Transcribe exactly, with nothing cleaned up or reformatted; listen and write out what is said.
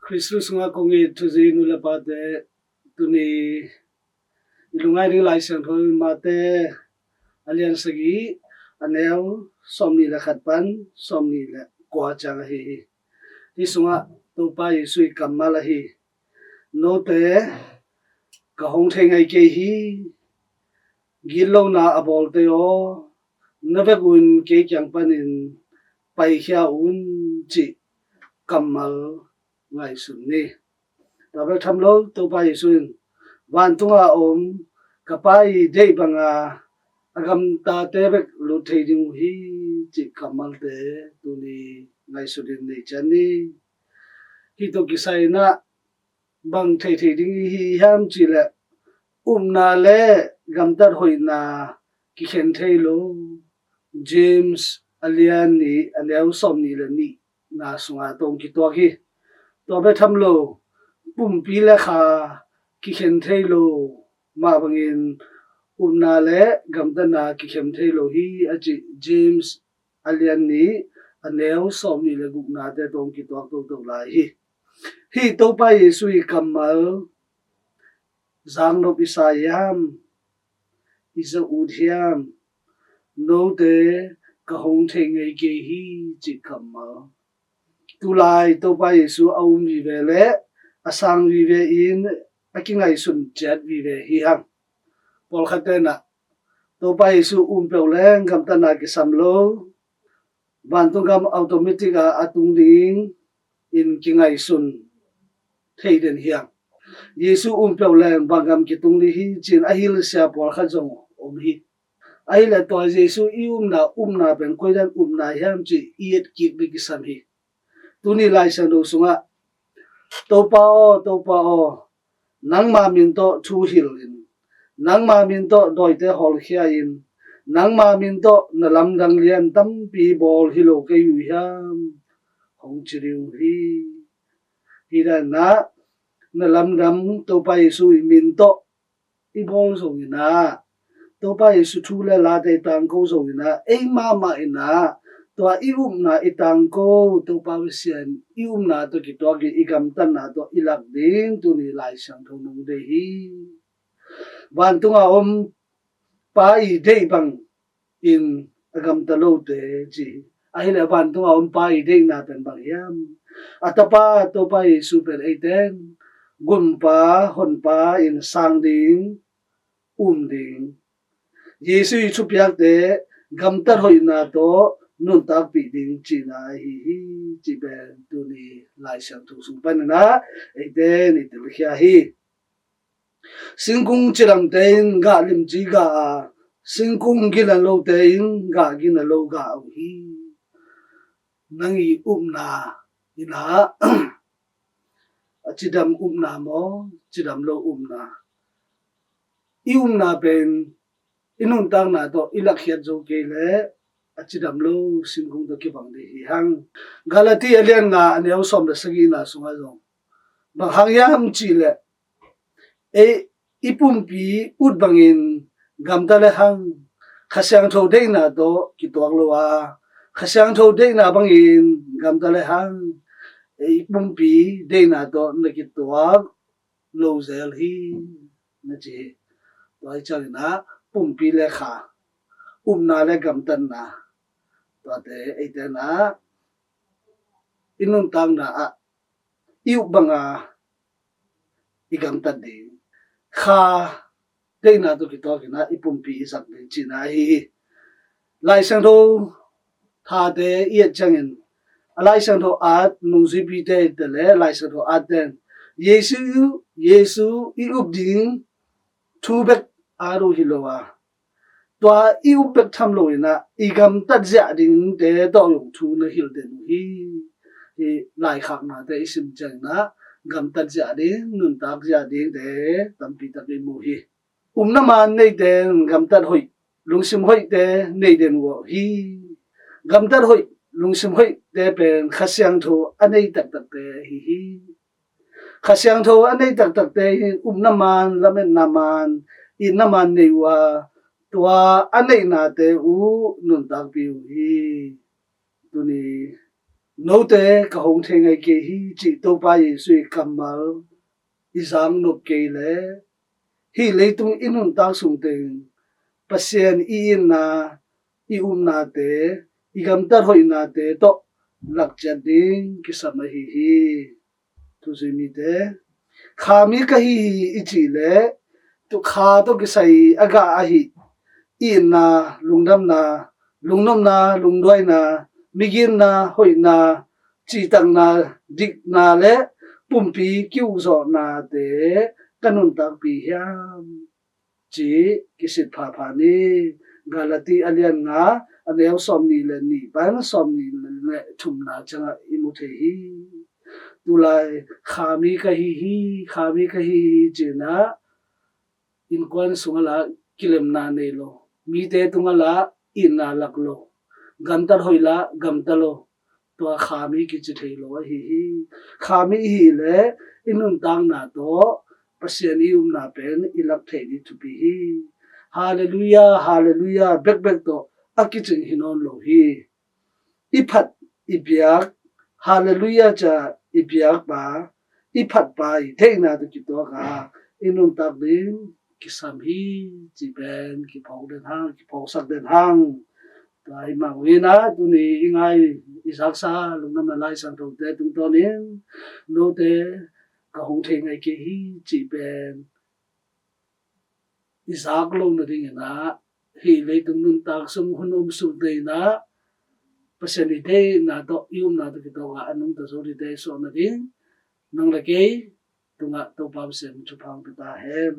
Khristu sungah kong it thuzi nu le pate, tuni i lungngai ding Lai Siangtho in Mate a lian sagih, a neu sawmnih le khat pan sawmnih le kua ciang ahi hi. Hih sungah Topa Jesu i kammal ahi: Note ka hong thei ngei kei hi. Gitlona a bawlte aw, na vekun kei kiang panin paikhia un, cih kammal ngaihsun ni. Tua bek tham lo, Topa Jesu in, vantunga om ka Pa i deih banga a gamtate bek lut thei ding uh hi, cih kammalte tuni ngaihsun in nei ciat ni. Hih tawh kisai inah bang theithei ding i hi hiam cihleh, upna le gamtat hoihna kikhen thei lo. James a lian nih, a neu sawmnih le nihna sungah tawh kituak hi. Tua bek tham lo, pumpi le kha kikhen thei lo mah bangin upna le gamtatna kikhen thei lo hi, a cih James a lian nih, a neu sawmnih le guknate tawh kituak toto lai hi. Hih Topa Jesu i kammal zang nop i sa hiam, i za ut hiam? Note ka hong thei ngei kei hi, cih kammal. Tulai Topa Jesu a um vive le a sang vive in a kingaihsun ciat vive hi hang. Pawlkhat tenah Topa Jesu um peuh leng gamtatna kisam lo, vantung gam automatic a a tung ding in kingaihsun thei den hi hang. Jesu um peuh leng vanggam kitung ding hi, ci-in a hilhsia pawlkhat zong om hi. Ahileh tua Jesu i upna, upna pen koidan upna hiam cih i etkik ding kisam hi. Tuni Lai Siangtho sungah, Topa aw, Topa aw, nangma min tawh thu hilhin, nangma min tawh dawite hawlkhia in, nangma min tawh na lamdang lian tampi bawl hi lo kei uh hiam, hong ci ding uh hi. Hih dan inah na lamdang Topa Jesu i min tawh i bawl zong inah, Topa Jesu thu le late i tangko zong inah, ei mahmah inah tua i upna i tangko, Topa Pasian i upna tawh kituak i, i gamtatna tawh i lak ding tuni Lai Siangtho nong deih hi. Vantunga om Pa i deih bang in a gamta lote ci hi. Ahileh vantunga om Pa i deihna pen bang hiam? A Tapa Topa Jesu pen eiten Gumpa, Honpa in sang ding, um ding, Jesu i thupiakte gamtat hoihna tawh nuntakpih ding cihna ahi hi, cih pen tuni Lai Siangtho sung paninah eiten i telkhia hi. Singkung cidamte in gah limci gah a, singkung gina lote in gah gina lo gah uh hi. Nang i upna inah a cidam upna maw, cidam lo upna? I upna pen i nuntakna tawh i lakkhiat zo kei leh a cidam lo singkung tawh kibang ding hi hang. Galati a lian nga, a neu sawm le sagihna sungah zong bang hang hiam cihleh, ei, i pumpi ut bangin gamta le hang, Kha Siangtho deihna tawh kituak lo a, Kha Siangtho deihna bangin gamta le hang, ei, i pumpi deihna tawh na kituak lo zel hi, na ci hi. Tua hi cianginah pumpi le kha, upna le gamtatna, tuate eitenah i nuntakna ah i up banga i gamtat ding, Kha deihna tawh kituakinah i pumpi i zat ding cihna ahi hi. Lai Siangtho thate i et ciangin, a Lai Siangtho at nungzuipite te le Lai Siangtho atte in Jesu, Jesu i up ding thu bek at uh hi lo a, tua i up bek tham loinah i gamtat ziah dingte tawh zong thu na hilh den uh hi. Hih laikhaknate i sim cianginah gamtat ziah ding, nuntak ziah dingte tampi tak i mu hi. Upna maan neite in gamtat hoih, lungsim hoihte nei den uh hi. Gamtat hoih, lungsim hoihte pen Kha Siangtho a nei taktakte ahi hi. Kha Siangtho a nei taktakte in upna maan, lametna maan, itna maan nei uh a, tua a neihnate uh nuntakpih uh hi. Tuni Note ka hong thei ngai kei hi cih Topa Jesu i kammal i zak nop kei le, hih leitung i nuntak sung teng Pasian i itna, i upnate, i gamtat hoihnate tawh lak ciat ding kisam ahi hi. Tuzui mite, kha mi ka hi hi i cih leh, tu kha tawh kisai a gah ahi itna, lungdamna, lungnopna, lungduaina, miginna, hoihna, citakna, dikna le pumpi kiukzawhnate ka nuntakpi hiam cih kisit phapha ni. Galati a lian nga, a neu sawmnih le nih pan sawmnih le thumna ciangah i mu thei hi. Tulai kha mi ka hi hi, kha mi ka hi hi cihna, innkuan sungah lah kilemna nei lo, mite tungah lah itna lak lo, gamtat hoih lah gamta lo, tua kha mi kici thei lo ahi hi. Kha mi i hih leh i nuntakna tawh Pasian i upna pen i lak theih ding thupi hi. Halleluiah, halleluiah bekbek tawh a kicing hi nawn lo hi. I phat i biak, halleluiah ca i biakpa, i phatpa i theihna tawh kituak a i nuntak ding kisam hi cih pen kiphawk den hang, kiphawksak den hang. Tua hi mah uh hi a, tuni i ngai i zaksa lungdamna Lai Siangthote tungtawnin note ka hong thei ngai kei hi cih pen i zak lo nadingin a, hih leitung nuntak sung hun um suk dingin a, Pasian i deihna tawh i upna tawh kitawk a a nungta zo dingte i suah nading nang le kei tungah Topa Pasian thupha hong pia ta hen.